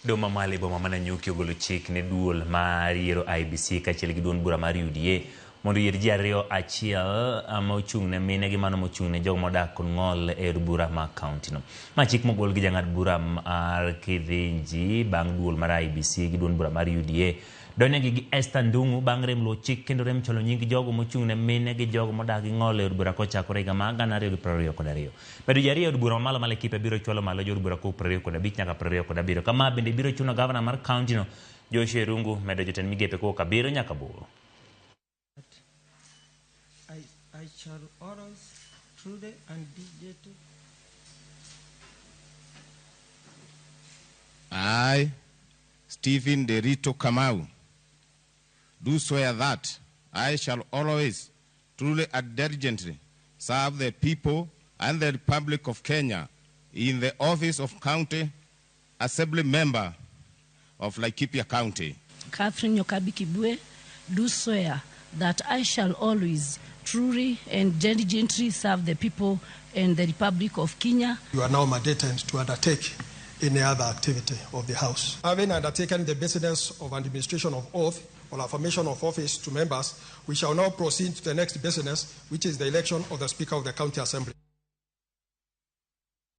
Doho mamalo e boma ma Nanyuki ogolo chik ne duol mar yiero IEBC kaachiel gi duond bura mar UDA mondo oyier ji ariyo achiel ma ochung' ne mine gi mano mochung' ne jogo modak kod ng'ol e od bura ma kaunti no. Ma chik mogol gi jang'ad bura mar Kithinji bang' duol mar IEBC gi duond bura mar UDA donjogi gi Esther Ndung'u bang' rem luwo chik kendo rem chwalo nying jogo mochung' ne mine gi jogo modak gi ng'ol e od bura kochakore higa mar 2022. Bedo ji ariyo e od bura mamalo ma Laikipia biro chwalo malo jood bura kowuok 25 nyaka 27. Kama bende biro chuno gavana mar kaunti no Joshua Irungu medo jotend migepe kowuok abiriyo nyaka aboro. I shall always truly and diligently I, Stephen Derito Kamau, do swear that I shall always truly and diligently serve the people and the Republic of Kenya in the office of County Assembly Member of Laikipia County. Catherine Nyokabi Kibue, do swear that I shall always truly and diligently serve the people and the Republic of Kenya. You are now mandated to undertake any other activity of the House. Having undertaken the business of administration of oath or affirmation of office to members, we shall now proceed to the next business, which is the election of the Speaker of the County Assembly.